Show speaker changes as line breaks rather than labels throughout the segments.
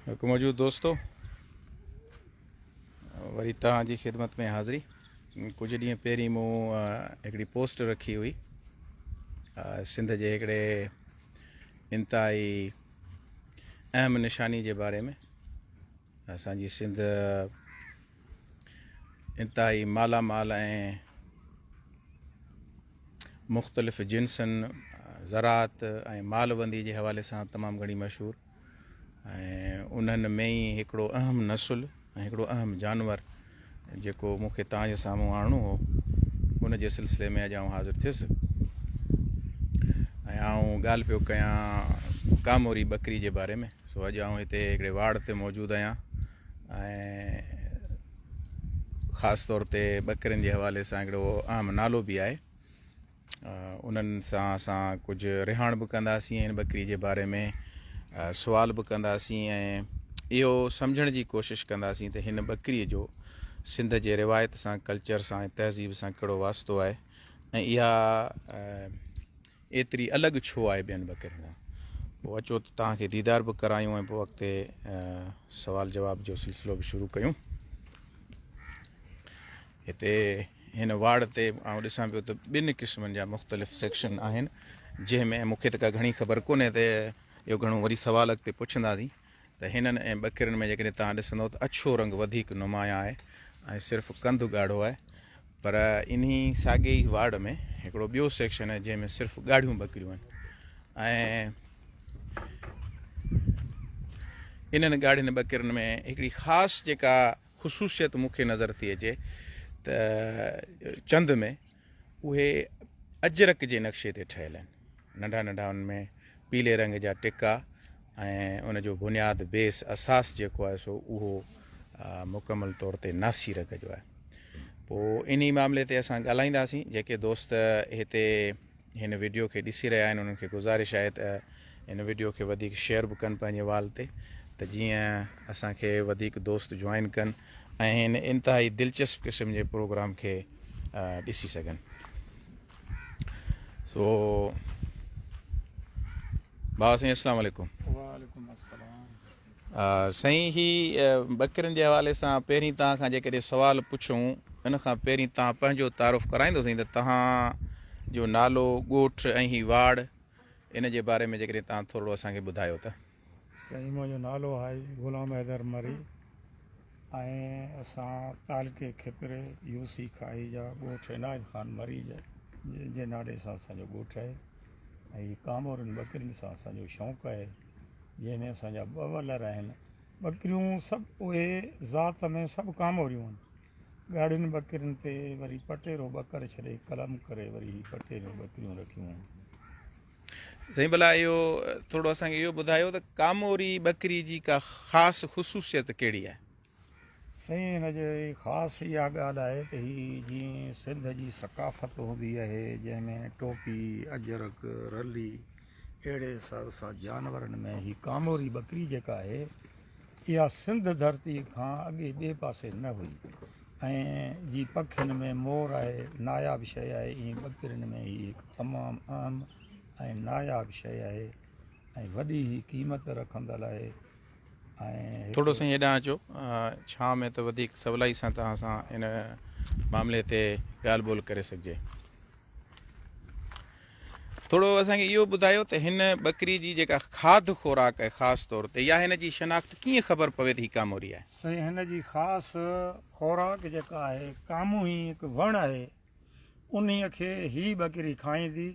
حڪم موجود دوستو وري توهان جي خدمت ۾ حاضري ڪجهه ڏينهن پهرين مون هڪڙي پوسٽ رکي هئي سنڌ جي هڪڙي انتهائي اهم نشاني جي باري ۾ اسان جي سنڌ انتهائي مالا مال ۽ مختلف جنسن زراعت ۽ مال بندي جي حوالي سان تمام گهڻي مشهور ۽ انهن ۾ ئي هڪڙو اهم نسل ۽ هڪڙو اهم جانور جيڪو مون کي توهان جي سامهون آڻڻو هو ان جي سلسلي ۾ اڄ آئون حاضر ٿيس ۽ آئون ڳالهه پيو ڪيان ڪاموري ٻڪري جي باري ۾ سو اڄ آئون هتي هڪڙي واڙ تي موجود آهيان ۽ خاص طور تي ٻڪرين جي حوالي سان هڪڙو اهم نالو به آهي انهن سان اسان ڪجهه رهاڻ به ڪنداسين ۽ ٻڪري جي باري ۾ سوال به ڪنداسين ۽ اهو سمجهڻ جي ڪوشش ڪنداسين ته هن ٻڪري جو سنڌ جي روايت سان ڪلچر سان ۽ تهذيب سان ڪهڙو واسطو آهي ۽ اها ايتري الڳ ڇو آهي ٻين ٻڪرين کان. پوء اچو ته توهان کي ديدار به ڪرايون ۽ پوء اڳتي سوال جواب جو سلسلو به شروع ڪيون. هتي هن واڙ تي آئون ڏسان پيو ته ٻن قسمن جا مختلف سيڪشن آهن جنهن ۾ مون کي ته ڪا گهڻي خبر ڪونهي ته اهو گهڻو وري سوال اڳتي پڇنداسين ته هنن ۽ ٻڪرين ۾ جيڪڏهن توهان ڏسندو ته اڇو رنگ وڌيڪ نمايان آهي ۽ صرف ڪنڌ ڳاڙهو آهي پر انهي ساڳي ئي واڙ ۾ هڪڙو ٻيو سيڪشن آهي جنهن ۾ صرف ڳاڙهيون ٻڪريون آهن ۽ انهن ڳاڙهين ٻڪرين ۾ هڪڙي خاص جيڪا خصوصيت مون کي نظر ٿي اچي ته چند ۾ اهي اجرڪ جي نقشي تي ٺهيل آهن. ننڍا ننڍا ان ۾ پيلي رنگ جا ٽڪا ۽ ان جو بنياد بيس اساس جيڪو آهي سو اهو مڪمل طور تي ناسي رنگ جو آهي. پوء انهي معاملي تي اسان ڳالهائينداسين. جيڪي دوست هتي هن وڊيو کي ڏسي رهيا آهن انهن کي گذارش آهي ته هن وڊيو کي وڌيڪ شيئر به ڪن پنهنجي وال تي ته جيئن اسان کي وڌيڪ دوست جوائن ڪن ۽ هن انتهائي دلچسپ قسم جي پروگرام کي ڏسي سگهن. سو بابا سائين السلام عليڪم.
وعليڪم السلام.
سائين هي ٻڪرين جي حوالي سان پهرين توهان کان جيڪڏهن سوال پڇون ان کان پهرين توهان پنهنجو تعارف ڪرائيندو سائين ته توهان جو نالو ڳوٺ ۽ هي واڙ ان جي باري ۾ جيڪڏهن توهان ٿورڙو اسان کي ٻڌايو ته.
سائين منهنجو نالو آهي غلام حيدر مري ۽ اسان تعلقي کپري يو سي کاهي جا ڳوٺ عنايت خان مري جي نالي سان اسان جو ڳوٺ آهي ۽ ڪامورن ٻڪرين سان اسان جو شوق آهي جنهن ۾ اسان جا ٻه ولر آهن. ٻڪريون سڀ اهي ذات ۾ سڀ ڪاموريون آهن. ڳاڙهين ٻڪرين تي وري پٽيرو ٻڪر ڇڏي قلم ڪري وري هي پٽيريون ٻڪريون رکيون آهن.
سائين ڀلا اهو ٿورو اسان کي اهو ٻڌايو ته ڪاموري ٻڪري جي ڪا خاص خصوصيت ڪهڙي آهي؟
سائين هن جي خاص اها ڳالهه آهي ته هي جيئن سنڌ جي ثقافت هوندي آهي جنهن ۾ ٽوپي، اجرڪ، رلي اهڙي حساب سان جانورن ۾ هي ڪاموري ٻڪري جيڪا آهي اها سنڌ ڌرتي کان اڳي ٻئي پاسي نه هئي ۽ جي پکين ۾ مور آهي ناياب شيء آهي ائين ٻڪرين ۾ هي هڪ تمام اهم ۽ ناياب شيء آهي ۽ وڏي هي قيمت رکندل آهي ۽
ٿورو سائين هيڏانهن اچو ڇانء ۾ ته وڌيڪ سولائي سان توهان سان ان معاملي تي ڳالهه ٻولهه ڪري سگهجي. ٿورو اسان کي اهو ٻڌايو ته هن ٻڪري جي جيڪا کاڌ خوراڪ آهي خاص طور تي يا هن جي شناخت ڪيئن خبر پوي ته هي ڪاموري آهي؟
سائين هن جي خاص خوراڪ جيڪا آهي ڪاموهي هڪ وڻ آهي انهي کي هي ٻڪري کائيندي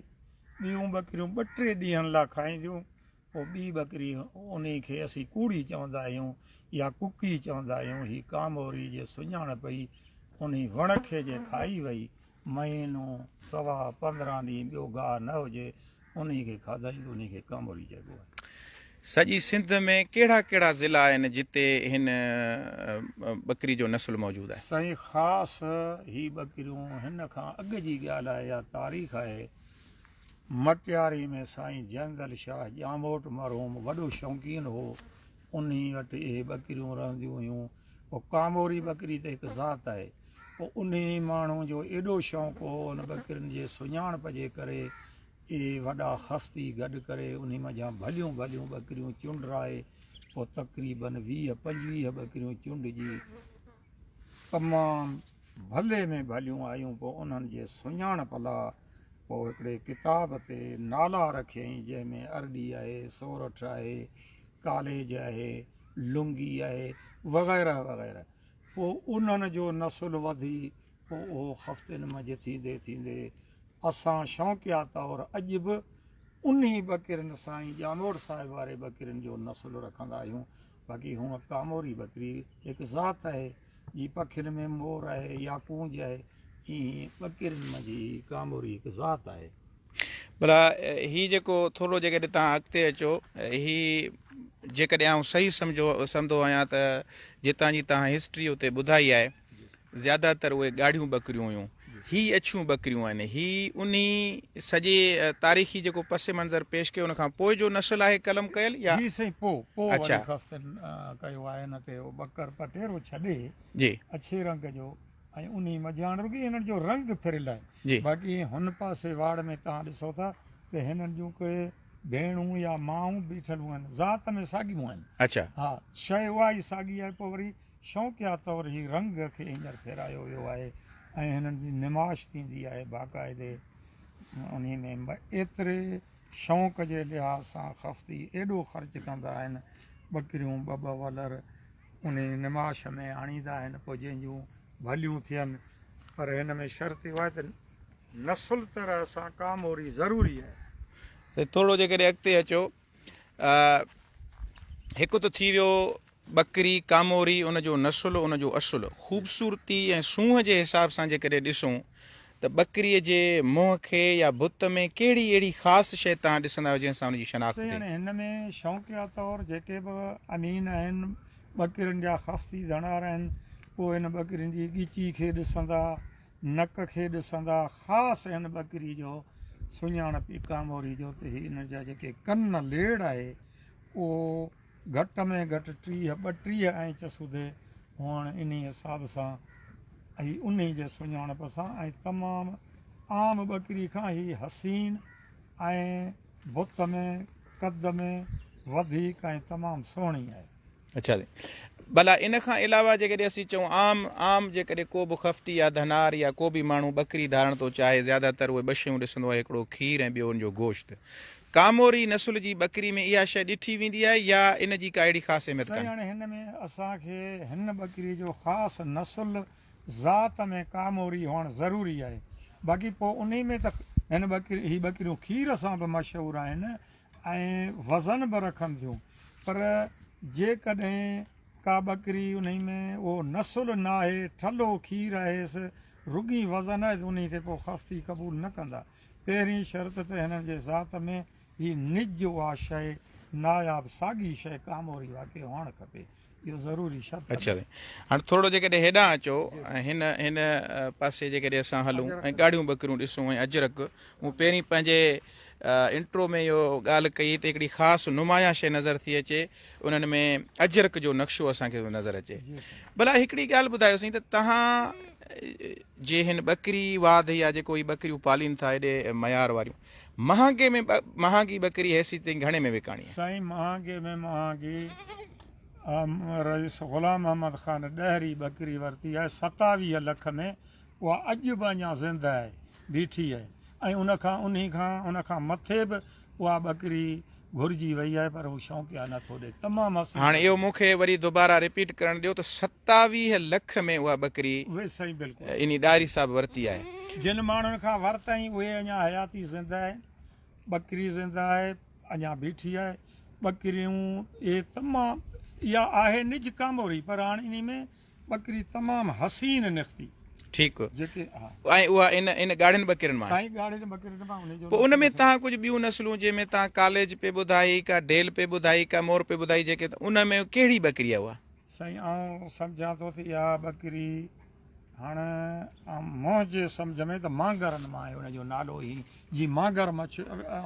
ٻيون ٻڪريون ٻه ٽي ڏينهن لا کائينديون پوء ٻي ٻڪري انهي کي اسين ڪوڙي چوندا آهيون يا ڪڪي چوندا آهيون هي ڪاموري جي سڃاڻپ ئي انهي وڻ کي جي کائي وئي مهينو سوا 15 ڏينهن ٻيو گاهه نه هجي انهي کي کاڌائين ته انهي کي ڪاموري چئبو آهي.
سڄي سنڌ ۾ ڪهڙا ڪهڙا ضلعا آهن جتي هن ٻڪري جو نسل موجود آهي؟
سائين خاص هي ٻڪريون هن کان اڳ جي ڳالهه آهي يا تاريخ آهي مٽياري ۾ سائين جئندل شاهه ڄاموٽ مرحوم وڏو شوقين هو، انهي وٽ اهي ٻڪريون رهنديون هيون. پوء ڪاموري ٻڪري ته هڪ ذات آهي. پوء انهي ماڻهو جو ايڏو شوق هو ان ٻڪرين جي سڃاڻپ جي ڪري اهي وڏا خفتي گڏ ڪري انهي منجهان ڀليون ڀليون ٻڪريون چونڊرائي پوء تقريبن 20 25 ٻڪريون چونڊجي تمام ڀلي ۾ ڀليون آيون پوء انهن جي سڃاڻپ لا پوء هڪڙي ڪتاب تي نالا رکيائين جنهن ۾ ارڏي آهي، سورٺ آهي، ڪاليج آهي، لنگي آهي وغيره وغيره پوء انهن جو نسل وڌي پوء اهو خفتين منجهه ٿيندي ٿيندي اسان شوقيا طور اڄ به انهي ٻڪرين سان ئي ڄاموٽ صاحب واري ٻڪرين جو نسل رکندا آهيون باقي هونء ڪاموري ٻڪري هڪ ذات آهي جي پکين ۾ مور آهي يا ڪونج آهي ائين ٻڪرين منجهه هي ڪاموري هڪ ذات آهي.
ڀلا هي جيڪو ٿورو جيڪڏهن توهان اڳتي اچو هي جيڪڏهن آئون صحيح سمجهو سمڌو آهيان ته جتان جي توهان هسٽري اتي ٻڌائي آهي زياده تر اهي ڳاڙهيون ٻڪريون هيون. هي اڇيون ٻڪريون آهن. هي انهي سڄي تاريخي جيڪو پس منظر پيش ڪيو ان کان پوء جو نسل آهي قلم ڪيل يا؟
جي سائين پوء پوء وري خفتن ڪيو آهي ان تي اهو ٻڪر پٽيرو ڇڏي اڇي رنگ جو ۽ انهي منجهان رڳي هنن جو رنگ ڦريل آهي باقي هن پاسي واڙ ۾ توهان ڏسو ٿا ته هنن جون ڪي ڀيڻون يا مائون بيٺل آهن ذات ۾ ساڳيون آهن ها شيء اها ئي ساڳي آهي پوء وري شوقيا طور هي رنگ کي هينئر ڦيرايو ويو آهي ۽ هنن جي نمائش ٿيندي آهي باقاعدي انهي ۾ ايتري شوق جي لحاظ سان خفتي ايڏو خرچ ڪندا آهن ٻڪريون ٻه ٻه ولر انهي نمائش ۾ آڻيندا آهن پوء جنهن جون ڀليون ٿين پر هن ۾ شرط اهو آهي ته نسل طرح سان ڪاموري ضروري آهي.
سائين ٿورو جيڪڏهن اڳتي اچو هڪ ته ٿي ويو ٻڪري ڪاموري ان جو نسل ان جو اصل خوبصورتي ۽ سونهن جي حساب سان جيڪڏهن ڏسون ته ٻڪري جي منهن کي يا بت ۾ ڪهڙي اهڙي خاص شيء توهان ڏسندا آهيو جنهن سان ان جي شناخت ٿئي؟
سائين هن ۾ شوقيه طور جيڪي به امين آهن ٻڪرين جا خفتي ڌڻار آهن اهي هن ٻڪرين جي ڳچي کي ڏسندا نڪ کي ڏسندا خاص هن ٻڪري جو سڃاڻپ ئي ڪاموري جو ته هي ان جا جيڪي ڪن ليڙ آهي اهو گهٽ ۾ گهٽ 30 32 انچ سوڌي هئڻ انهي حساب سان ۽ انهي جي سڃاڻپ سان ۽ تمام عام ٻڪري کان هي حسين ۽ بت ۾ قد ۾ وڌيڪ ۽ تمام سهڻي آهي.
اڇا سائين ڀلا ان کان علاوه جيڪڏهن اسين چئون عام عام جيڪڏهن ڪو به خفتي يا ڌنار يا ڪو به ماڻهو ٻڪري ڌارڻ ٿو چاهي زياده تر اهي ٻه شيون ڏسندو آهي هڪڙو کير ۽ ٻيو ان جو گوشت ڪاموري نسل جي ٻڪري ۾ اها شيء ڏٺي ويندي آهي يا ان جي ڪا اهڙي خاص اهميت
سائين
ڪانهي؟
هاڻي هن ۾ اسان کي هن ٻڪري جو خاص نسل ذات ۾ ڪاموري هئڻ ضروري آهي باقي پوء انهي ۾ ته هن ٻڪري هي ٻڪريون کير سان به مشهور آهن ۽ وزن به رکن ٿيون پر جيڪڏهن ڪا ٻڪري انهي ۾ اهو نسل ناهي ٺلهو کير آهيس رڳي وزن آهي ته انهي کي پوء خفتي قبول نه ڪندا پهرين شرط ته هنن جي ذات ۾ هي نج اها شيء ناياب ساڳي شيء ڪاموري واقعي هئڻ کپي اهو ضروري شرط آهي.
اڇا سائين هاڻ ٿورڙو جيڪڏهن هيڏانهن اچو ۽ هن هن پاسي جيڪڏهن اسان هلون ۽ ڳاڙهيون ٻڪريون ڏسون ۽ اجرڪ مون پهرين پنهنجي انٽرو ۾ اهو ڳالهه ڪئي ته هڪڙي خاص نمايان شيء نظر ٿي اچي انهن ۾ اجرڪ جو نقشو اسان کي نظر اچي ڀلا هڪڙي ڳالهه ٻڌايو سائين ته توهان جي هن ٻڪري واڌ يا جيڪو هي ٻڪريون پالين ٿا هيڏي معيار واريون مهانگي ۾ مهانگي ٻڪري هيسي تائين گهڻي ۾ وڪاڻي آهي؟
سائين مهانگي ۾ مهانگي رئيس غلام محمد خان ڏهري ٻڪري ورتي آهي 27 لک ۾ اها اڄ به اڃا زنده آهي بيٺي آهي ۽ ان کان انهي کان ان کان مٿي به اها ٻڪري گهرجي وئي آهي پر هو شوقيا نه ٿو ڏي تمام حسين
هاڻي اهو مون کي وري دوباره رپيٽ ڪرڻ ڏيو ته 27 لک ۾ اها ٻڪري
اهي سائين بلڪل
انهي ڏاهري صاحب ورتي آهي.
جن ماڻهن کان ورتائين اهي اڃا حياتي زنده آهن ٻڪري زنده آهي اڃا بيٺي آهي ٻڪريون اهي تمام اها آهي نج ڪاموري پر هاڻ انهي ۾ ٻڪري تمام حسين نڪتي.
ٺيڪ.
جيڪي ها.
۽ اها ان ان ڳاڙهين ٻڪرين مان آهي.
سائين ڳاڙهين ٻڪرين مان انهي جو
پوء ان ۾ توهان ڪجهه ٻيون نسلون جنهن ۾ توهان ڪاليج پئي ٻڌائي، ڪا ڊيل پئي ٻڌائي، ڪا مور پئي ٻڌائي جيڪي ته ان ۾ ڪهڙي ٻڪري آهي اها؟
سائين آئون سمجهان ٿو ته اها ٻڪري هاڻ منهنجي سمجهه ۾ ته مانگرن مان آهي ان جو نالو هي جي مانگر مڇ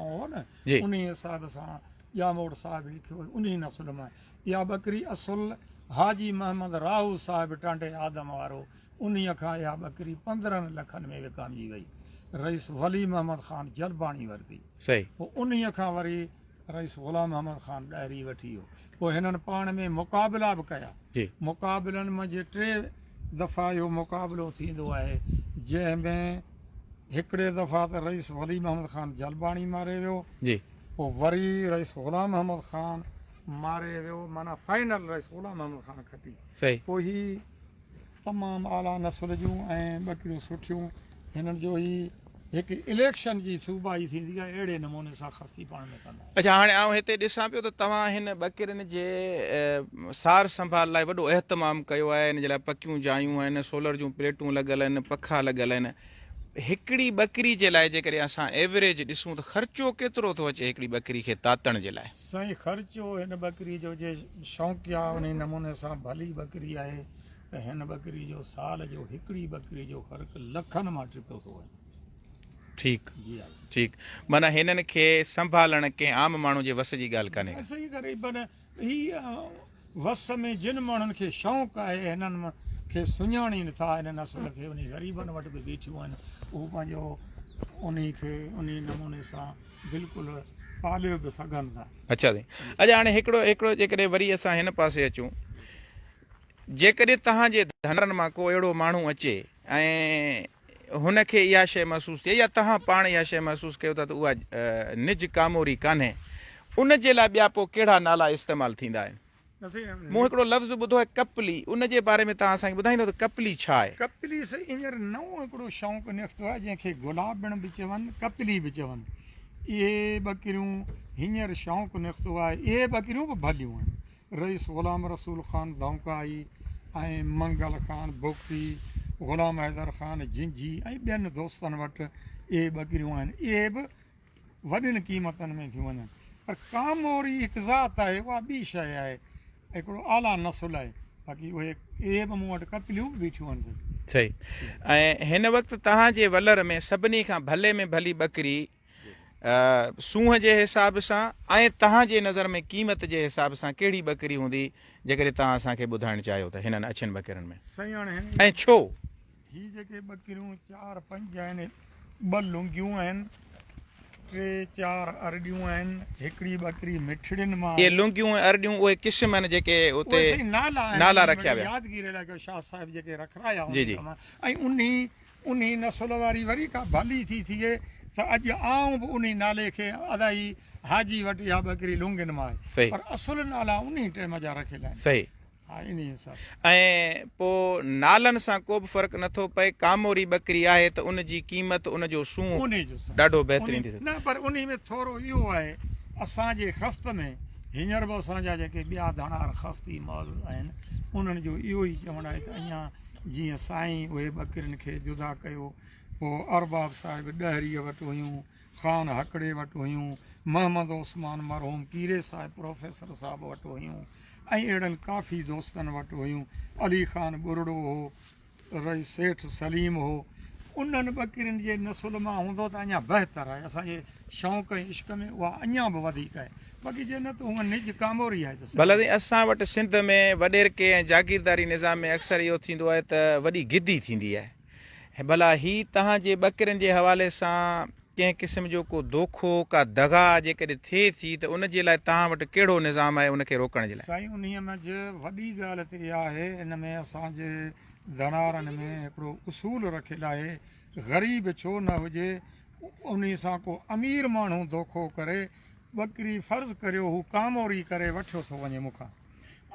هو نه انهي حساب سان ڄاموڙ صاحب لکيو انهي نسل مان اها ٻڪري اصل حاجي محمد راهو صاحب ٽانڊي آدم وارو انهيء کان اها ٻڪري 15 لکن ۾ وڪامجي وئي. رئيس ولي محمد خان جلباڻي ورتي.
صحيح.
پوء انهيء کان وري رئيس غلام محمد خان ڏاهري وٺي ويو. پوء هنن پاڻ ۾ مقابلا به ڪيا. مقابلن منجهه ٽي دفعا اهو مقابلو ٿيندو آهي، جنهن ۾ هڪڙي دفعا ته رئيس ولي محمد خان جلباڻي ماري ويو، پوء وري رئيس غلام محمد خان ماري ويو، معنيٰ فائنل رئيس غلام محمد خان کٽي. پوء هي تمام اعليٰ نسل جون ۽ ٻڪريون سٺيون هنن جو هي هڪ اليڪشن جي صوبائي ٿيندي آهي اهڙي نموني سان خستي پاڻ ۾ ڪندا آهن.
اڇا هاڻي آئون هتي ڏسان پيو ته توهان هن ٻڪرين جي سار سنڀال لاء وڏو اهتمام ڪيو آهي ان جي لاء پڪيون جايون آهن سولر جون پليٽون لڳل آهن پکا لڳل آهن هڪڙي ٻڪري جي لاء جيڪڏهن اسان ايوريج ڏسون ته خرچو ڪيترو ٿو اچي هڪڙي ٻڪري کي تاتڻ جي لاء؟
سائين خرچو هن ٻڪري جو جي شوقيا انهي نموني سان ڀلي ٻڪري آهي ته هن ٻڪري جو سال جو هڪڙي ٻڪري جو خرچ لکن مان ٽپيو ٿو وڃي.
ٺيڪ ٺيڪ معنيٰ هنن کي سنڀالڻ ڪنهن عام ماڻهو جي وس جي ڳالهه ڪانهي ڪا.
سائين غريبن هي وس ۾ جن ماڻهن کي شوق آهي هنن کي سڃاڻين ٿا هن نسل کي انهي غريبن وٽ به بيٺيون آهن هو پنهنجو انهي کي انهي نموني سان بلڪل پاليو به سگهن ٿا.
اڇا سائين اڇا هاڻي هڪڙو هڪڙو جيڪڏهن وري اسان هن پاسي اچون جيڪڏهن توهان جي ڌنارن مان ڪو اهڙو ماڻهو اچي ۽ هن کي اها شيء محسوس ٿئي يا توهان پاڻ اها شيء محسوس ڪيو ٿا ته اها نج ڪاموري ڪانهي، ان جي لاء ٻيا پوء ڪهڙا نالا استعمال ٿيندا آهن؟ مون هڪڙو لفظ ٻڌو آهي ڪپلي، ان جي باري ۾ توهان اسان کي ٻڌائيندو ته ڪپلي ڇا آهي؟
ڪپلي سائين هينئر نئون هڪڙو شوق نڪتو آهي جنهن کي گلابڻ به چون ڪپلي به چون. اهي ٻڪريون هينئر شوق نڪتو آهي. اهي ٻڪريون به ڀليون آهن. رئيس غلام رسول خان ڌونڪائي ۽ منگل خان بگٽي، غلام حيدر خان جنجهي ۽ ٻين دوستن وٽ اهي ٻڪريون آهن. اهي به وڏين قيمتن ۾ ٿيون وڃن. پر ڪاموري هڪ ذات آهي، اها ٻي شيء آهي. هڪڙو اعليٰ نسل آهي. باقي اهي اهي به مون وٽ ڪپليون به بيٺيون آهن سائين.
صحيح. ۽ هن وقت توهان جي ولر ۾ سڀني کان ڀلي ۾ ڀلي ٻڪري سونهن جي حساب سان ۽ توهان جي نظر ۾ قيمت جي حساب سان ڪهڙي ٻڪري هوندي جيڪڏهن توهان اسان کي ٻڌائڻ چاهيو ته هنن اڇين ٻڪرين ۾
سائين هاڻي هن
۽ ڇو؟
هي جيڪي ٻڪريون چار پنج آهن ٻه لونگيون آهن ٽي چار ارڏيون آهن هڪڙي ٻڪري مٺڙين مان
اهي لونگيون ۽ ارڏيون اهي قسم آهن جيڪي اتي
اهي سائين نالا آهن
نالا رکيا ويا
يادگيري لاء شاهه صاحب جيڪي رکرايا
جي جي
۽ انهي انهي نسل واري وري ڪا ڀلي ٿي ٿئي ته اڄ آئون به انهي نالي کي ادا هي حاجي وٽ اها ٻڪري لونگين مان آهي
صحيح
پر اصل نالا انهي ٽيم جا رکيل آهن.
صحيح
ها انهي حساب سان.
۽ پوء نالن سان ڪو به فرق نه ٿو پئي ڪاموري ٻڪري آهي ته ان جي قيمت ان جو سونهن
انهي جو سونهن
ڏاڍو بهترين ٿي سگهي.
نه پر انهي ۾ ٿورو اهو آهي اسان جي خفت ۾ هينئر به اسان جا جيڪي ٻيا ڌڻار خفتي معزز آهن انهن جو اهو ئي چوڻ آهي ته اڃا جيئن سائين اهي ٻڪرين کي جدا ڪيو، پوء ارباب صاحب ڏهريء وٽ هيون، خان هڪڙي وٽ هيون، محمد عثمان مرحوم ڪيري صاحب پروفيسر صاحب وٽ هيون ۽ اهڙن ڪافي دوستن وٽ هيون، علي خان ٻرڙو هو، رئيس سيٺ سليم هو. انهن ٻڪرين جي نسل مان هوندو ته اڃا بهتر آهي. اسان جي شوق ۽ عشق ۾ اها اڃا به وڌيڪ آهي. باقي جي نه ته هونء نج ڪاموري آهي ته
ڀلا
سهي.
سائين اسان وٽ سنڌ ۾ وڏيرڪي ۽ جاگيرداري نظام ۾ اڪثر اهو ٿيندو آهي ته وڏي گدي ٿيندي آهي. ڀلا هي توهان جي ٻڪرين جي حوالي سان ڪنهن قسم جو ڪو دوکو، ڪا دغا جيڪڏهن ٿئي ٿي ته ان جي لاء توهان وٽ ڪهڙو نظام آهي ان کي روڪڻ جي لاء؟
سائين انهيء منجهه وڏي ڳالهه ته اها آهي ان ۾ اسان جي ڌڻارن ۾ هڪڙو اصول رکيل آهي غريب ڇو نه هجي انهي سان ڪو امير ماڻهو دوکو ڪري ٻڪري فرض ڪريو هو ڪاموري ڪري وٺيو ٿو وڃي مون کان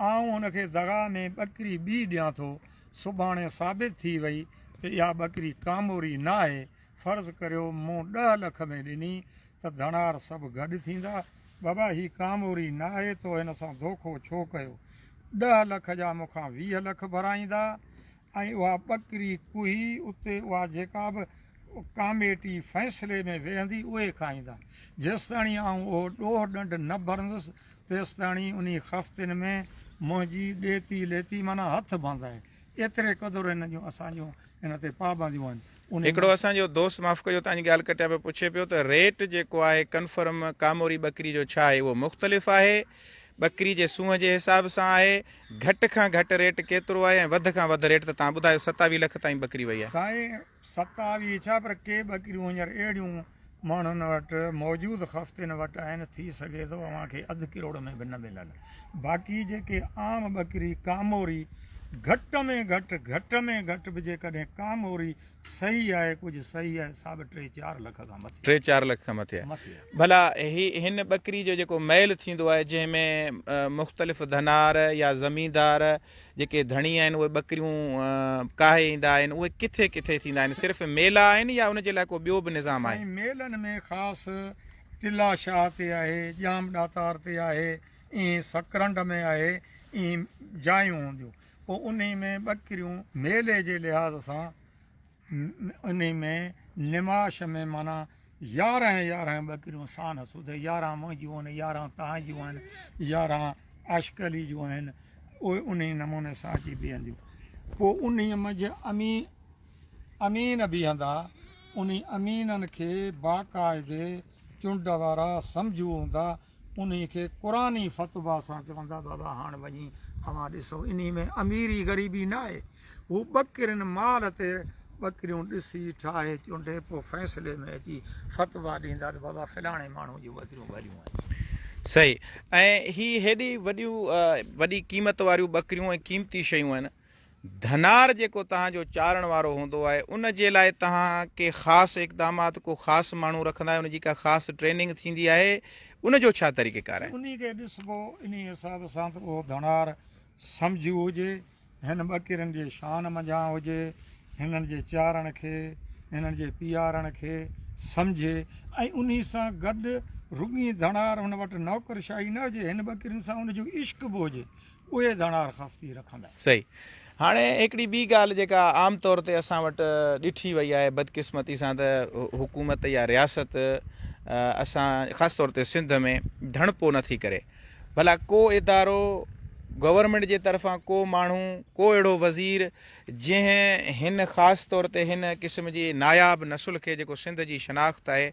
آئون هن کي دغا ۾ ٻڪري ٻي ڏيان ٿو سڀاڻي ثابت ٿي وئي ته اها ٻڪري ڪاموري نه آهي فرض ڪريو مون ڏهه لک ۾ ڏني ته ڌڻار سڀ گڏ ٿيندا بابا هي ڪاموري نه آهي تو هن سان دوکو ڇو ڪيو ڏهه لک جا مون کان 20 لک ڀرائيندا ۽ اها ٻڪري ڪهي اتي اها جيڪا به ڪاميٽي فيصلي ۾ ويهندي اهي کائيندا. جيستاڻي آئون اهو ڏوهه ڏنڊ نه ڀرندس تيستاڻي انهي خفتين ۾ منهنجي ڏيتي ليتي معنيٰ هٿ بند آهي. ايتري قدر هن جون اسان جون هن تي پابنديون آهن. انهي
هڪڙو اسان جو دوست معاف ڪجو توهان جي ڳالهه ڪٽيان پيو پڇي پيو ته ريٽ جيڪو آهي ڪنفرم ڪاموري ٻڪري جو ڇا آهي اهو مختلف آهي ٻڪري جي سونهن جي حساب سان آهي گهٽ کان گهٽ ريٽ ڪيترو آهي ۽ وڌ کان وڌ ريٽ ته توهان ٻڌايو 27 لک تائين ٻڪري وئي آهي.
سائين 27 ڇا پر ڪي ٻڪريون هينئر اهڙيون ماڻهن وٽ موجود خفتين وٽ آهن ٿي سگهي ٿو اوهان کي اڌ ڪروڙ ۾ به نه ملن باقي جيڪي عام ٻڪري ڪاموري گهٽ ۾ گهٽ گهٽ ۾ گهٽ به جيڪڏهن ڪاموري صحيح آهي ڪجهه صحيح آهي سا به ٽي چار لک کان مٿي
ٽي چار لک کان مٿي آهي ڀلا هي هن ٻڪري جو جيڪو ميل ٿيندو آهي جنهن ۾ مختلف ڌنار يا زميندار جيڪي ڌڻي آهن اهي ٻڪريون ڪاهي ايندا آهن اهي ڪٿي ڪٿي ٿيندا آهن صرف ميلا آهن يا ان جي لاء ڪو ٻيو به نظام آهي؟
سائين ميلن ۾ خاص تلا شاهه تي آهي، ڄام ڏاتار تي آهي، ائين سڪرنڊ ۾ آهي، ائين جايون هونديون پوء انهي ۾ ٻڪريون ميلي جي لحاظ سان انهي ۾ نماش ۾ معنيٰ يارهن يارهن ٻڪريون سان سوڌي يارهن منهنجيون آهن يارهن توهان جون آهن يارهن عاشق علي جون آهن اهي انهي نموني سان اچي بيهنديون پوء انهي منجهه امين امين بيهندا انهي امينن کي باقاعدي چونڊ وارا سمجهو هوندا انهي کي قرآني فتويٰ سان چوندا بابا هاڻ وڃي اوهان ڏسو انهي ۾ اميري غريبي ناهي هو ٻڪرين مال تي ٻڪريون ڏسي ٺاهي چونڊي پوء فيصلي ۾ اچي فتويٰ ڏيندا ته بابا فلاڻي ماڻهو جون ٻڪريون ڀليون آهن.
صحيح ۽ هي هيڏي وڏيون وڏي قيمت واريون ٻڪريون ۽ قيمتي شيون آهن ڌنار جيڪو توهان جو چارڻ وارو هوندو آهي ان جي لاء توهان ڪي خاص اقدامات ڪو خاص ماڻهو رکندا آهيو ان جي ڪا خاص ٽريننگ ٿيندي آهي ان جو ڇا طريقه ڪار آهي؟
انهي کي ڏسبو انهي حساب سان ته اهو ڌنار سمجهو هجي هن ٻڪرين جي شان منجهان هجي هنن جي چارڻ کي هنن جي پيارڻ کي سمجهي ۽ انهي سان گڏ رڳي ڌنار هن وٽ نوڪر شاهي نه هجي هن ٻڪرين سان ان جو عشق به هجي اهي ڌڻار خفتي رکندا.
صحيح. هاڻي هڪڙي ٻي ڳالهه جيڪا عام طور تي اسان وٽ ڏٺي وئي آهي بدقسمتي سان ته حڪومت يا رياست اسان خاص طور تي سنڌ ۾ ڌڻپو نه ٿي ڪري. ڀلا ڪو ادارو گورنمينٽ جي طرفان ڪو ماڻهو ڪو اهڙو وزير جنهن هن خاص طور تي هن قسم جي ناياب نسل کي جيڪو سنڌ جي شناخت آهي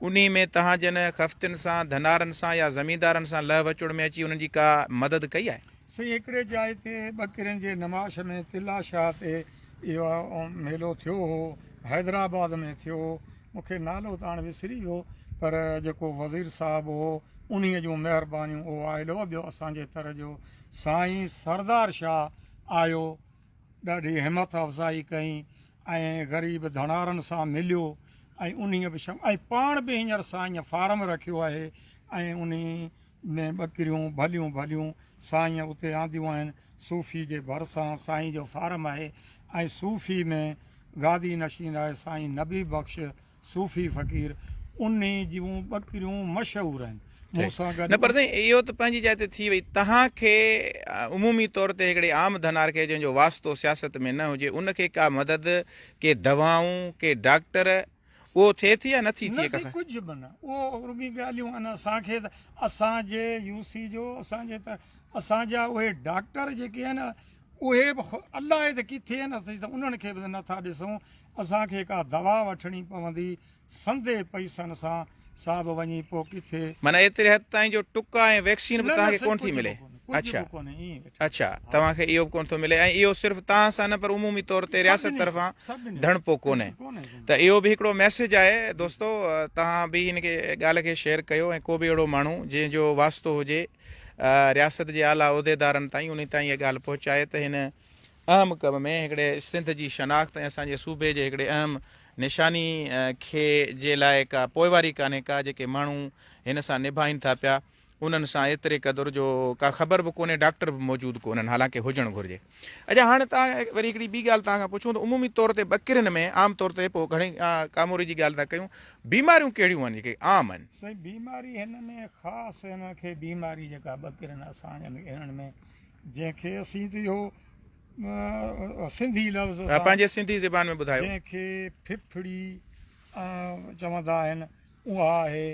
انهي ۾ توهان جن خفتين سان، ڌنارن سان يا زميندارن سان لهه وچڙ ۾ اچي انهن جي ڪا مدد ڪئي آهي؟
سائين هڪڙي جاء تي ٻڪرين جي نمائش ۾ تلا شاهه تي اهو ميلو ٿيو هو، حيدرآباد ۾ ٿيو هو، مون کي نالو ته هاڻ وسري ويو پر جيڪو وزير صاحب هو انهي جون مهربانيون اهو آيل هو، ٻيو اسان جي تر جو سائين سردار شاهه آيو ڏاڍي همٿ افزائي ڪئي ۽ غريب ڌڻارن سان مليو ۽ انهيء به شم ۽ پاڻ به هينئر سائينء فارم رکيو آهي ۽ انهي ۾ ٻڪريون ڀليون ڀليون سائينء اتي آنديون آهن. صوفي جي ڀرسان سائين جو فارم آهي ۽ صوفي ۾ گادي نشين آهي سائين نبي بخش صوفي فقير انهي جون ٻڪريون مشهور آهن. مون سان گڏ.
نه پر سائين اهو ته پنهنجي جاء تي ٿي وئي توهان کي عمومي طور تي هڪڙي عام ڌنار کي جنهن جو واسطو سياست ۾ نه هجي ان کي ڪا مدد ڪي دوائون ڪي ڊاڪٽر اهو ٿئي ٿي يا نه ٿي ٿئي
نه سائين ڪجهه به نه اهو رڳي ڳالهيون آهن اسان کي ته اسان جي يو سي جو اسان جي ته اسان جا اهي ڊاڪٽر جيڪي آهن اهي به الائي ته ڪٿي آهن اسين ته انهن کي به نه ٿا ڏسون اسان کي ڪا دوا وٺڻي پوندي سندي پئسن سان سا به وڃي پوء ڪٿي.
معنيٰ ايتري حد تائين جو ٽڪا ۽ ويڪسين به توهان کي ڪونه ٿي ملي. اڇا اڇا توهان کي اهو به ڪونه ٿو ملي ۽ اهو صرف توهان سان نه پر عمومي طور تي رياست طرفان ڌڻپو ڪونهي ته اهو به هڪڙو ميسيج آهي دوستو توهان به هن کي ڳالهه کي شيئر ڪيو ۽ ڪو به اهڙو ماڻهو جنهن جو واسطو هجي رياست جي اعليٰ عهديدارن تائين انهي تائين اها ڳالهه پهچائي ته هن اهم ڪم ۾ هڪڙي سنڌ جي شناخت ۽ اسان جي صوبي جي هڪڙي اهم نشاني کي جي لاء ڪا پوئواري ڪانهي ڪا جيڪي ماڻهو هن سان نڀائين ٿا پيا انهن سان ايتري قدر جو ڪا خبر به ڪونهي ڊاڪٽر به موجود ڪونهن حالانڪه هجڻ گهرجي اڇا هاڻي توهان وري هڪڙي ٻي ڳالهه توهان کان پڇون ته عمومي طور تي ٻڪرين ۾ عام طور تي پوء گهڻي ڪاموري جي ڳالهه ٿا ڪيون بيماريون ڪهڙيون آهن جيڪي عام آهن.
سائين بيماري هن ۾ خاص هن کي بيماري جيڪا ٻڪرين اسان جن هنن ۾ جنهن کي اسين ته اهو سنڌي لفظ سان
پنهنجي سنڌي زبان ۾ ٻڌايو.
جنهن کي ڦڦڙي چوندا آهن اها آهي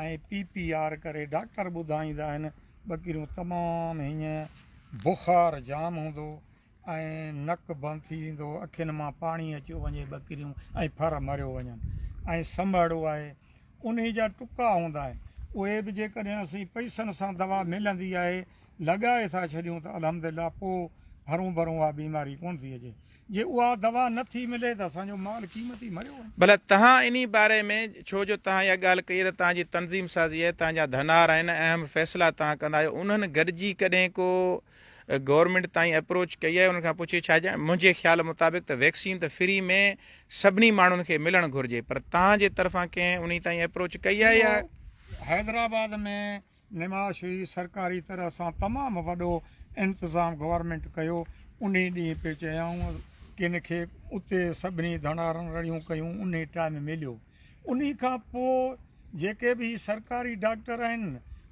۽ پي پي آر ڪري ڊاڪٽر ٻڌائيندا آهن ٻڪريون تمام هيئن بخار جام هوندو ۽ نڪ بند ٿي ويندو اکين مان پاڻي اچيو وڃي ٻڪريون ۽ ڦر مريو وڃن ۽ سمهڙو آهي انهي جا ٽڪا هوندا آهن اهي به جيڪڏهن اسين پئسن سان دوا ملندي آهي لڳائي ٿا ڇڏيون ته الحمدلله پوء هرون ڀرون اها بيماري ڪونه ٿي اچي. جي اها دوا نه ٿي ملي ته اسان جو مال قيمتي مريو وڃي.
ڀلا توهان انهي باري ۾ ڇو جو توهان اها ڳالهه ڪئي ته توهان جي تنظيم سازي آهي، توهان جا ڌنار آهن، اهم فيصلا توهان ڪندا آهيو، انهن گڏجي ڪڏهن ڪو گورنمينٽ تائين اپروچ ڪئي آهي، انهن کان پڇي ڇا منهنجي خيال مطابق ته ويڪسين ته فري ۾ سڀني ماڻهن کي ملڻ گهرجي پر توهان جي طرفان ڪنهن انهي تائين اپروچ ڪئي آهي يا.
حيدرآباد ۾ نمائش هئي سرڪاري طرح سان تمام وڏو انتظام گورنمينٽ ڪيو انهي ڏينهن پئي چيائون ڪن کي اتي سڀني ڌنارن رڙيون ڪيون انهي ٽائيم مليو انهي کان پوء جيڪي به هي سرڪاري ڊاڪٽر آهن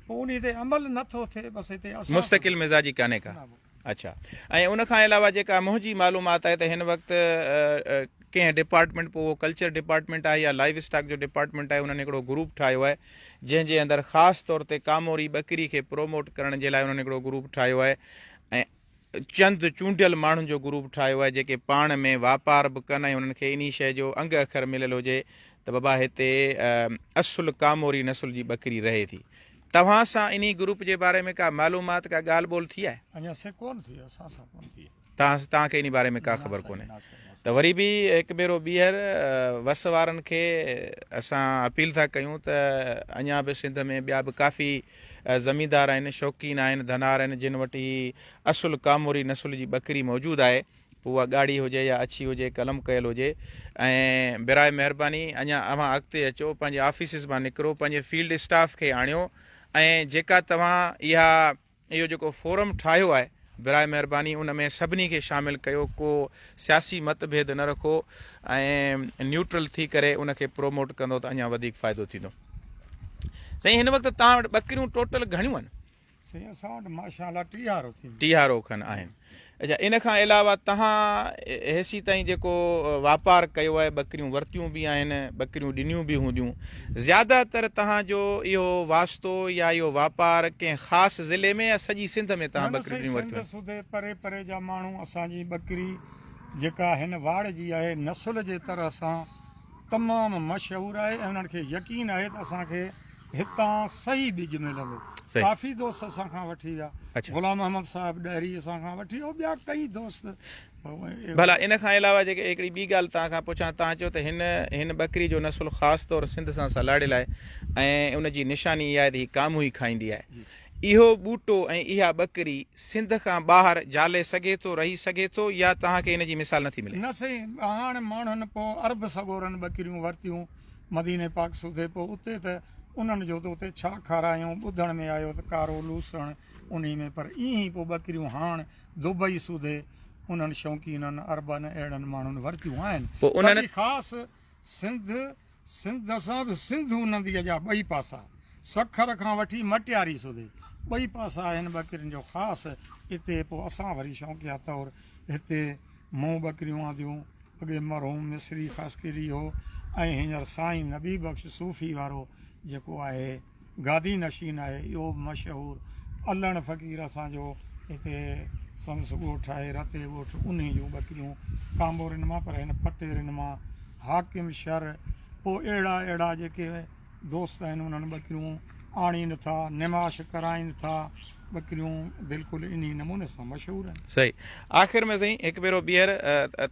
پوء انهي تي عمل نه ٿو ٿئي بس هتي اسان
مستقل مزاجي ڪانهي ڪا. اڇا ۽ ان کان علاوه جيڪا منهنجي معلومات آهي ته هن وقت ڪنهن ڊپارٽمينٽ پوء اهو ڪلچر ڊپارٽمينٽ آهي يا لائيو اسٽاڪ جو ڊپارٽمينٽ آهي انهن هڪڙو گروپ ٺاهيو آهي جنهن جي اندر خاص طور تي ڪاموري ٻڪري کي پروموٽ ڪرڻ جي لاء انهن هڪڙو گروپ ٺاهيو آهي ۽ چند چونڊيل ماڻهن جو گروپ ٺاهيو آهي جيڪي پاڻ ۾ واپار به ڪن ۽ انهن کي انهي شيء جو انگ اکر مليل هجي ته بابا هتي اصل ڪاموري نسل جي ٻڪري رهي ٿي توهان سان انهي گروپ جي باري ۾ ڪا معلومات ڪا ڳالهه ٻولهه ٿي آهي؟
اڃا سي ڪونه ٿي اسان سان ڪونه ٿي.
توهان توهان کي انهي باري ۾ ڪا خبر ڪونهي ته وري به هڪ ڀيرو ٻيهر وس وارن کي اسان اپيل ٿا ڪيون ته اڃا به سنڌ ۾ ٻيا به ڪافي زميندار آهن شوقين آهن ڌنار آهن جن وٽ هي اصل ڪاموري نسل جي ٻڪري موجود آهي پوء اها ڳاڙهي هجي يا اڇي هجي قلم ڪيل هجي ۽ براء مهرباني اڃا اوهان اڳتي اچو پنهنجي آفيسز مان نڪرو پنهنجي فيلڊ اسٽاف کي آڻيو ۽ جيڪا توهان اها اهو جيڪو فورم ٺاهيو آهي براء مهرباني ان ۾ سڀني کي شامل ڪيو ڪو سياسي مت ڀيد نه رکو ۽ نيوٽرل ٿي ڪري ان کي پروموٽ ڪندو ته اڃا وڌيڪ فائدو ٿيندو. سائين هن وقت توهان وٽ ٻڪريون ٽوٽل گهڻيون آهن؟
سائين اسان وٽ ماشاء الله ٽيهارو ٿيندو.
ٽيهارو کن آهن. اڇا ان کان علاوه توهان هيسي تائين جيڪو واپار ڪيو آهي ٻڪريون ورتيون به آهن ٻڪريون ڏنيون به هونديون زياده تر توهان جو اهو واسطو يا اهو واپار ڪنهن خاص ضلعي ۾ يا سڄي سنڌ ۾ توهان
نه نه
ٻڪريون
سائين
ڏنيون
سنڌ
ورتيون آهن؟
سوڌي پري پري جا ماڻهو اسان جي ٻڪري جيڪا هن واڙ جي آهي نسل جي طرح سان تمام مشهور آهي ۽ انهن کي يقين آهي ته اسان کي هتان صحيح ٻج ملندو. ڪافي دوست اسان کان وٺي ويا. غلام محمد صاحب ڏهري اسان کان وٺي ويو ٻيا ڪئي دوست.
ڀلا ان کان علاوه جيڪي هڪڙي ٻي ڳالهه توهان کان پڇان توهان چيو ته هن هن ٻڪري جو نسل خاص طور سنڌ سان سلهاڙيل آهي ۽ ان جي نشاني اها آهي ته هي ڪامون ئي کائيندي آهي. اهو ٻوٽو ۽ اها ٻڪري سنڌ کان ٻاهر جالي سگهي ٿو، رهي سگهي ٿو يا توهان کي ان جي مثال نٿي ملي؟
نه سائين، هاڻ ماڻهن پوء عرب سڳورن ٻڪريون ورتيون مديني پاڪ سوڌي پوء اتي ته انهن جو ته اتي ڇا کارايائون ٻڌڻ ۾ آيو ته ڪارو لوسڻ انهي ۾ پر ائين ئي پوء ٻڪريون هاڻ دبئي سوڌي انهن شوقينن عربن اهڙن ماڻهن ورتيون آهن
پوء انهن.
باقي خاص سنڌ سنڌ سان به سنڌو نديء جا ٻئي پاسا، سکر کان وٺي مٽياري سوڌي ٻئي پاسا آهن ٻڪرين جو خاص اتي پوء اسان وري شوقيا طور هتي مون ٻڪريون آنديون اڳي مرحوم مصري خاصخيلي هو ۽ هينئر سائين نبي بخش صوفي وارو جيڪو آهي گادي نشين آهي اهو به مشهور علڻ فقير اسان جو هتي سندس ڳوٺ آهي رتي ڳوٺ انهي جون ٻڪريون ڪانبورين مان پر هن پٽيرين مان حاڪم شر پوء اهڙا اهڙا جيڪي دوست آهن انهن ٻڪريون آڻين ٿا نماش ڪرائين ٿا ٻڪريون بلڪل انهي نموني سان مشهور آهن.
صحيح آخر ۾ سائين هڪ ڀيرو ٻيهر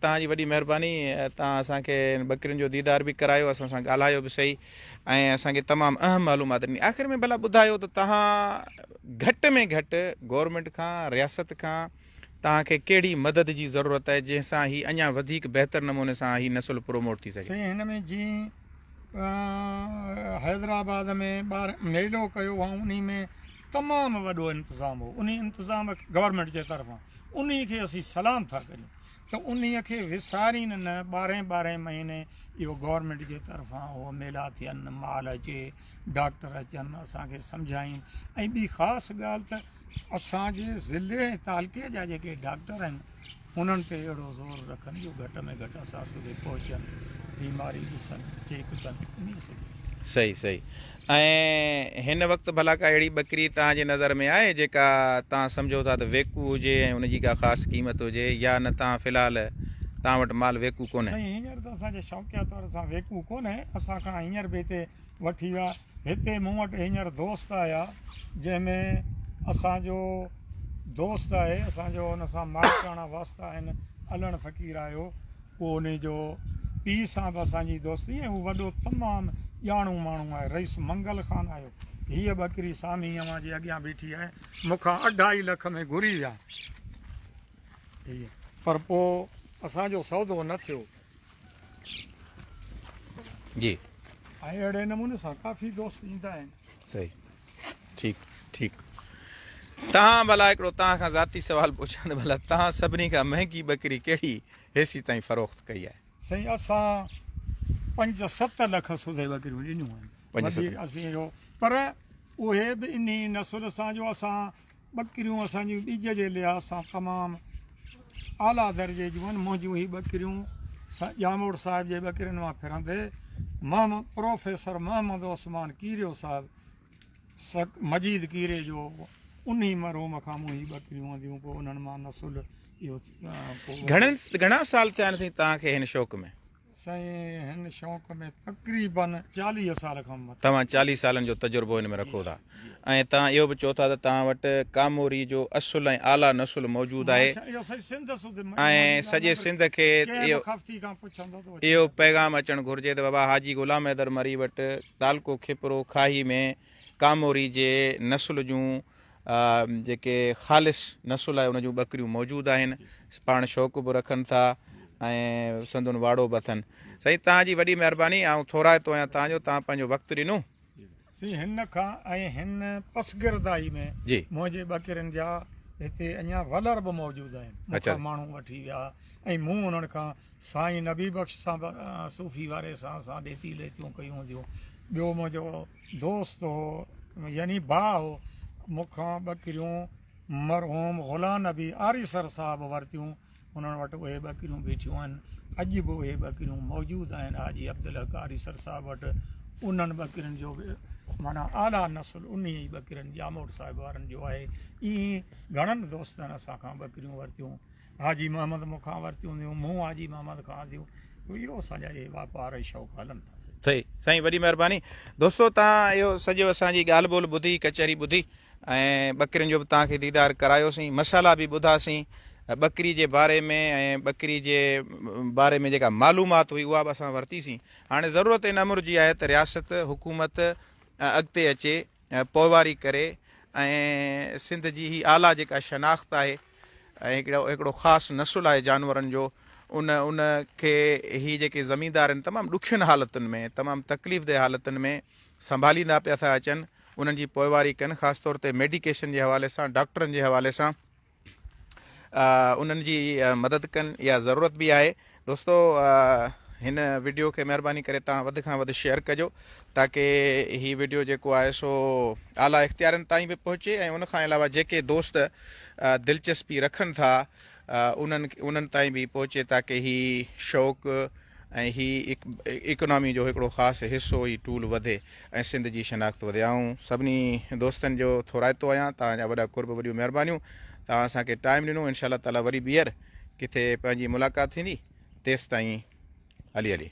توهان جي وڏي مهرباني توهان اسان کي ٻڪرين جو ديدار به ڪرايو اسان سان ڳالهايو به صحيح ۽ اسان کي تمام اهم معلومات ڏني آخر ۾ ڀلا ٻڌايو ته توهان گهٽ ۾ گهٽ گورنمينٽ کان رياست کان توهان کي ڪهڙي مدد جي ضرورت آهي جنهن سان هي اڃا وڌيڪ بهتر نموني سان هي نسل پروموٽ ٿي سگهي.
سائين هن ۾ جيئن حيدرآباد ۾ ٻار ميلو ڪيو هئائون انهي ۾ تمام وڏو انتظام هو انهي انتظام گورنمينٽ جي طرفان انهي کي اسين سلام ٿا ڪريون ته انهيء کي وسارين نه، ٻارهين ٻارهين مهيني اهو گورنمينٽ جي طرفان اهو ميلا ٿين، مال اچي، ڊاڪٽر اچن، اسان کي سمجهائين ۽ ٻي خاص ڳالهه ته اسان جي ضلعي ۽ تعلقي جا جيڪي ڊاڪٽر آهن انهن تي اهڙو زور رکن جو گهٽ ۾ گهٽ اسان سوڌي پهچن، بيماري ڏسن، چيڪ ڪن، انهيء سوڌي.
صحيح صحيح ۽ هن وقت ڀلا ڪا اهڙي ٻڪري توهان جي نظر ۾ آهي جيڪا توهان سمجهو ٿا ته ويڪو هجي ۽ ان جي ڪا خاص قيمت هجي يا نه توهان في الحال توهان وٽ مال ويڪو ڪونهي؟
سائين هينئر ته اسان جي شوقيه طور سان ويڪو ڪونهي اسان کان هينئر به هتي وٺي ويا هتي مون وٽ هينئر دوست آيا جنهن ۾ اسان جو دوست آهي اسان جو ان سان مائٽاڻا واسطا آهن علڻ فقير آيو اهو انهي جو پيء سان به اسان جي دوستي ۽ هو وڏو تمام ڄاڻو ماڻهو آهي. رئيس منگل خان آيو. هيء ٻڪري سامهين اوهان جي اڳيان بيٺي آهي. مون کان اڍائي لک ۾ گهري ويا هيء پر پوء اسان جو سودو نه ٿيو.
جي.
۽ اهڙي نموني سان ڪافي دوست ايندا آهن.
صحيح ٺيڪ ٺيڪ تهان ڀلا هڪڙو تهان کان ذاتي سوال پڇان ته ڀلا تهان سڀني کان مهنگي ٻڪري ڪهڙي هيسي تائين فروخت ڪئي آهي؟
سائين اسان 5 7 لک سوڌي ٻڪريون ڏنيون آهن.
5 7
اسين اهو پر اهي به انهي نسل سان جو اسان ٻڪريون اسان جون ٻج جي لحاظ سان تمام اعليٰ درجي جون آهن. منهنجون هي ٻڪريون ڄاموٽ صاحب جي ٻڪرين مان ڦرندي محمد پروفيسر محمد عثمان ڪيريو صاحب مجيد ڪيري جو انهي مرحوم کان مون هي ٻڪريون آنديون پوء انهن مان نسل اهو
گهڻن گهڻا سال ٿيا آهن سائين توهان کي هن شوق ۾؟
سائين هن شوق ۾ تقريباً 40 سال کان مٿي.
توهان 40 سالن جو تجربو هن ۾ رکو ٿا ۽ توهان اهو به چئو ٿا ته توهان وٽ ڪاموري جو اصل ۽ اعليٰ نسل موجود آهي ۽ سڄي سنڌ کي اهو پيغام اچڻ گهرجي ته بابا حاجي غلام حيدر مري وٽ تعلقو کپرو کاهي ۾ ڪاموري جي نسل جون جيڪي خالص نسل آهي ان جون ٻڪريون موجود آهن پاڻ شوق به رکن ٿا ۽ سندن واڙو به اٿن سائين توهان جي وڏي مهرباني آئون ٿورائتو آهيان توهان جو توهان پنهنجو وقت ڏنو.
سائين هن کان ۽ هن پسگردائي ۾
جي.
منهنجي ٻڪرين جا هتي اڃا ولر به موجود آهن مون کان ماڻهو وٺي ويا ۽ مون انهن کان سائين نبي بخش سان به صوفي واري سان اسان ڏيتي ليتيون ڪيون هونديون ٻيو منهنجو دوست هو يعني ڀاء هو، مون کان ٻڪريون مرحوم غلام نبي آريسر صاحب ورتيون، انهن وٽ اهي ٻڪريون بيٺيون آهن، اڄ به اهي ٻڪريون موجود آهن حاجي عبدالحق آريسر صاحب وٽ، انهن ٻڪرين جو به معنيٰ اعليٰ نسل انهي ئي ٻڪرين ڄاموٽ صاحب وارن جو آهي، ائين گهڻن دوستن اسان کان ٻڪريون ورتيون. حاجي محمد مون کان ورتيون هونديون، مون حاجي محمد کان آنديون، اهو اسان جا اهي واپار ۽ شوق هلن ٿا.
صحيح سائين وڏي مهرباني دوستو توهان اهو سڄو اسان جي ڳالهه ٻولهه ٻڌي ڪچهري ٻڌي ۽ ٻڪرين جو به توهان کي ديدار ڪرايوسين مسئلا به ٻڌاسين ٻڪري جي باري ۾ ۽ ٻڪري جي باري ۾ جيڪا معلومات هئي اها به اسان ورتيسين هاڻي ضرورت ان امر جي آهي ته رياست حڪومت اڳتي اچي پوئواري ڪري ۽ سنڌ جي هي اعليٰ جيڪا شناخت آهي ۽ هڪڙو هڪڙو خاص نسل آهي جانورن جو ان ان کي هي جيڪي زميندار آهن تمام ڏکين حالتن ۾ تمام تڪليف ده حالتن ۾ سنڀاليندا پيا ٿا اچن انهن جي پوئواري ڪن خاص طور تي ميڊيڪيشن جي حوالي سان ڊاڪٽرن جي حوالي سان انهن جي مدد ڪن اها ضرورت به آهي دوستو هن وڊيو کي مهرباني ڪري تان وڌ کان وڌ شيئر ڪجو تاڪي هي وڊيو جيڪو آهي سو اعليٰ اختيارين تائين به پهچي ۽ ان کان علاوه جيڪي دوست دلچسپي رکن ٿا انهن انهن تائين به پهچي تاڪي هي شوق ۽ هي اڪنامي جو هڪڙو خاص حصو هي ٽول وڌي ۽ سنڌ جي شناخت وڌي آئون سڀني دوستن جو ٿورائتو آهيان توهان جا وڏا قرب وڏيون مهربانيون توهان اسان کي ٽائيم ڏنو انشاء الله تعالي وري ٻيهر ڪٿي پنهنجي ملاقات ٿيندي تيستائين علي علي.